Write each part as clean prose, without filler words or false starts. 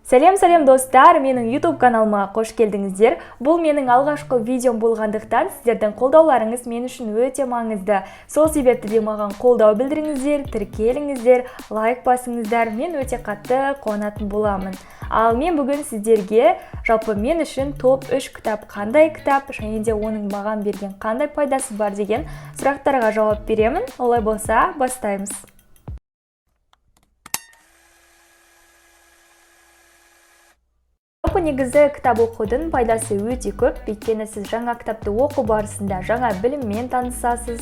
Сәлем, сәлем, достар! Менің YouTube каналыма қош келдіңіздер. Бұл менің алғашқы видеом болғандықтан, сіздердің қолдауларыңыз мен үшін өте маңызды. Сол себепті де маған қолдау білдіріңіздер, тіркеліңіздер, лайк басыңыздар, мен өте қатты қуанатын боламын. Ал мен бүгін сіздерге жалпы мен үшін топ 3 кітап қандай кітап және де оның маған берген қандай пайдасы бар деген сұрақтарға жауап беремін. Олай болса, бастаймыз. Жалпы, негізі кітап оқудың пайдасы өте көп, өйткені сіз жаңа кітапты оқу барысында жаңа біліммен танысасыз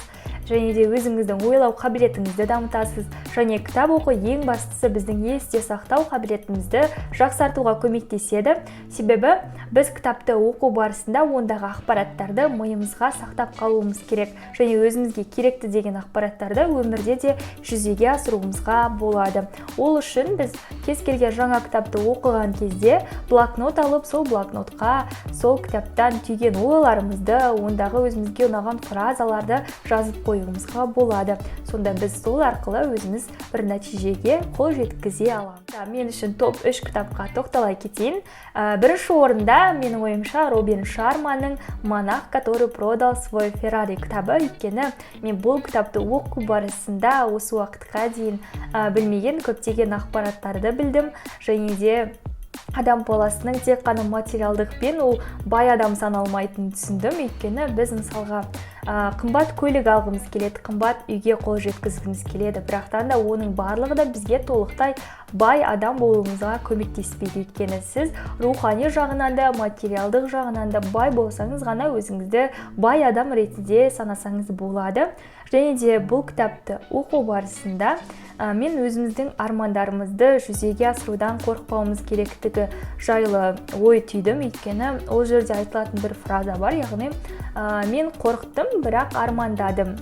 және де өзіңіздің ойлау қабілетіңізді дамытасыз. Және кітап оқу, ең бастысы, біздің есте сақтау қабілетімізді жақсартуға көмектеседі, себебі біз кітапты оқу барысында ондағы ақпараттарды миымызға сақтап қалуымыз керек және өзімізге керекті деген ақпараттарды өмірде де жүзеге асыруымызға болады. Ол үшін біз кез келген жаңа кітапты оқыған кезде блокнот алып, сол блокнотқа сол кітаптан түйген ойларымызды, ондағы өзімізге ұнаған фразаларды жазып қоюымызға болады. Сонда біз сол арқылы өзіміз бір нәтижеге қол жеткізе аламыз. Мен үшін топ 3 кітапқа тоқтала кетейін. Бірінші орында, менің ойымша, Робин Шарманың «Монах, который продал свой Феррари» кітабы, өйткені мен бұл кітапты оқу барысында осы уақытқа дейін білмеген көптеген ақпараттарды білдім және де адам баласының тек қана материалдықпен ол бай адам саналмайтынын түсіндім. Өйткені біз, мысалға, қымбат көлік алғымыз келеді, қымбат үйге қол жеткізгіміз келеді, бірақтан да оның барлығы да бізге толықтай бай адам болуымызға көмектеспейді, өйткені сіз рухани жағынан да, материалдық жағынан да бай болсаңыз ғана өзіңізді бай адам ретінде санасаңыз болады. Және де бұл кітапты оқу барысында мен өзіміздің армандарымызды жүзеге асырудан қорықпауымыз керектігі жайлы ой түйдім, өйткені ол жерде айтылатын бір фраза бар, яғни «Мен қорықтым, бірақ армандадым,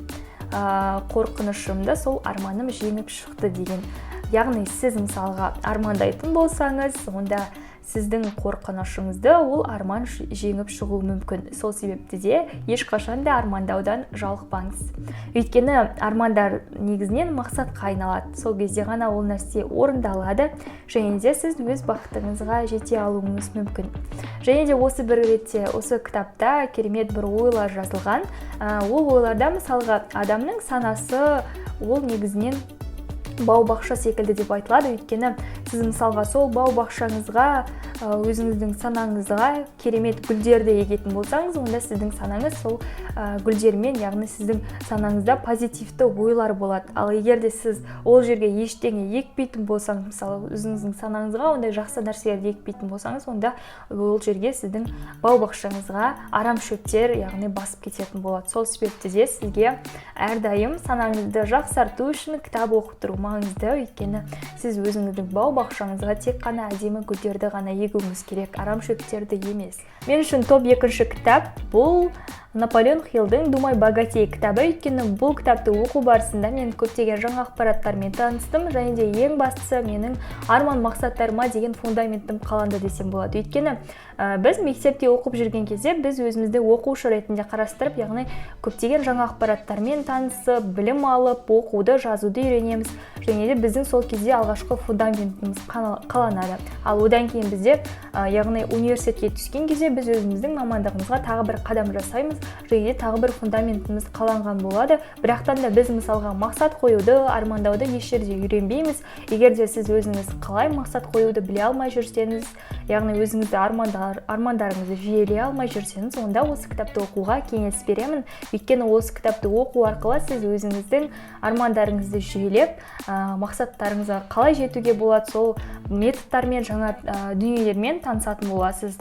қорқынышымды сол арманым жеңіп шықты» деген. Яғни сіз, мысалға, армандайтын болсаңыз, онда сіздің қорқынышыңызды ол арман жеңіп шығуы мүмкін. Сол себепті де ешқашан да армандаудан жалықпаңыз, өйткені армандар негізінен мақсатқа айналады, сол кезде ғана ол нәрсе орындалады және де сіз өз бақытыңызға жете алуыңыз мүмкін. Және де осы бір ретте осы кітапта керемет бір ойлар жазылған. Ол ойларда, мысалға, адамның санасы ол негізінен бау бақша секілді деп айтылады, өйткені сіз, мысалға, сол бау бақшаңызға, өзіңіздің санаңызға керемет гүлдерді егетін болсаңыз, онда сіздің санаңыз сол гүлдермен, яғни сіздің санаңызда позитивті ойлар болады. Ал егер де сіз ол жерге ештеңе екпейтін болсаңыз, мысалы, өзіңіздің санаңызға ондай жақсы нәрселерді екпейтін болсаңыз, онда ол жерге, сіздің бау бақшаңызға арам шөптер, яғни, басып кететін болады. Сол себепті де сізге әрдайым санаңызды жақсарту үшін кітап оқып тұру маңызды, өйткені сіз өзіңіздің бау бақшаңызға тек қана әдемі гүлдерді ғана егуіңіз керек, арам шөптерді емес. Мен үшін топ екінші кітап бұл Наполеон Хиллдің «Думай, богатей» кітабы, өйткені бұл кітапты оқу барысында мен көптеген жаңа ақпараттармен таныстым және де ең бастысы, менің арман мақсаттарыма деген фундаментім қаланды десем болады. Өйткені біз мектепте оқып жүрген кезде біз өзімізді оқушы ретінде қарастырып, яғни көптеген жаңа ақпараттармен танысып, білім алып, оқуды, жазуды үйренеміз және де біздің сол кезде алғашқы фундаментіміз қаланады. Ал одан кейін бізде, яғни университетке түскен кезде, біз өзіміздің мамандығымызға тағы бір қадам жасаймыз және де тағы бір фундаментіміз қаланған болады. Бірақтан да біз, мысалға, мақсат қоюды, армандауды еш жерде үйренбейміз. Егер де сіз өзіңіз қалай мақсат қоюды біле алмай жүрсеңіз, яғни өзіңізді армандарыңызды жүйелей алмай жүрсеңіз, онда осы кітапты оқуға кеңес беремін, өйткені осы кітапты оқу арқылы сіз өзіңіздің армандарыңызды жүйелеп, мақсаттарыңызға қалай жетуге болады, сол методтармен, жаңа дүниелермен танысатын боласыз.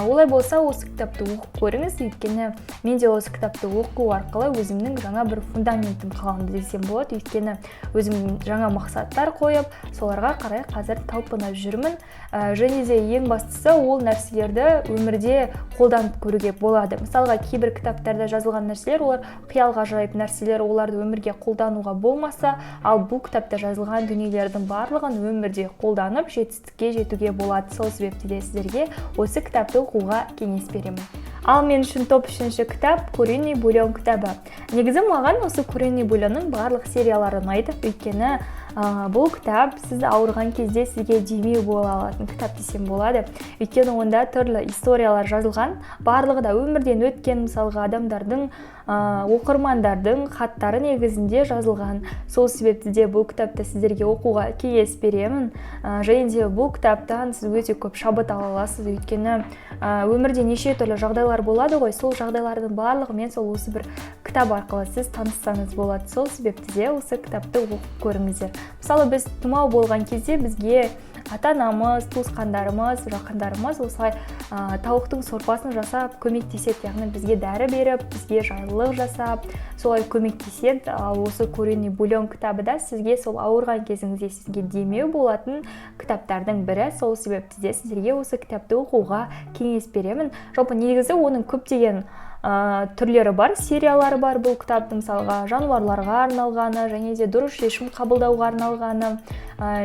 Олай болса, осы кітапты оқып көріңіз, өйткені мен де осы кітапты оқу арқылы өзімнің жаңа бір фундаментім қаланды десем болады, өйткені өзім жаңа мақсаттар қойып, соларға қарай қазір талпынып жүрмін. Және де ең бастысы, ол нәрселерді өмірде қолданып көруге болады. Мысалға, кейбір кітаптарда жазылған нәрселер, олар қиял ғажайып нәрселер, оларды өмірге қолдануға болмаса, ал бұл кітапта жазылған дүниелердің барлығын өмірде қолданып, жетістікке жетуге болады. Сол себепті де сіздерге осы кітапты оқуға кеңес беремін. Ал мен үшін топ үшінші кітап «Куриный бульон» кітабы. Негізі маған осы «Куриный бульонның» барлық сериялары ұнайды, өйткені Бұл кітап сіз ауырған кезде сізге демеу бола алатын кітап десем болады, өйткені онда түрлі историялар жазылған, барлығы да өмірден өткен, мысалға, адамдардың, оқырмандардың хаттары негізінде жазылған. Сол себепті де бұл кітапты сіздерге оқуға кеңес беремін. Және де бұл кітаптан сіз өте көп шабыт ала аласыз, өйткені өмірде неше түрлі жағдайлар болады ғой, сол жағдайлардың барлығымен сол осы бір кітап арқылы сіз таныссаңыз болады. Сол себепті де осы кітапты оқып көріңіздер. Мысалы, біз тұмау болған кезде бізге ата анамыз, туысқандарымыз, жақындарымыз осылай тауықтың сорпасын жасап көмектеседі, яғни бізге дәрі беріп, бізге жайлылық жасап, солай көмектеседі. Ал осы «Куриный бульон» кітабы да сізге сол ауырған кезіңізде сізге демеу болатын кітаптардың бірі. Сол себепті де сіздерге осы кітапты оқуға кеңес беремін. Жалпы, негізі оның көптеген түрлері бар, сериялары бар бұл кітаптың. Мысалға, жануарларға арналғаны және де дұрыс шешім қабылдауға арналғаны,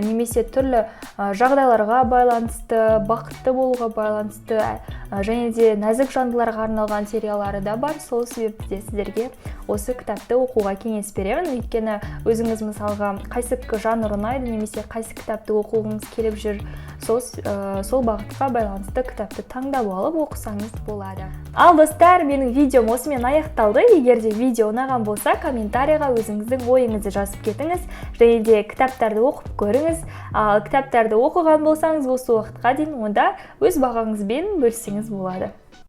немесе түрлі жағдайларға байланысты, бақытты болуға байланысты және де нәзік жандыларға арналған сериялары да бар. Сол себепті де сіздерге осы кітапты оқуға кеңес беремін, өйткені өзіңіз, мысалға, қайсы жанр ұнайды немесе қайсы кітапты оқуғыңыз келіп жүр, сол бағытқа байланысты кітапты таңдап алып оқысаңыз болады. Ал, достар, менің видеом осымен аяқталды. Егер де видео ұнаған болса, комментарийға өзіңіздің ойыңызды жазып кетіңіз және де кітаптарды оқып көріңіз. Ал кітаптарды оқыған болсаңыз осы уақытқа дейін, онда өз бағаңызбен бөліссеңіз болады.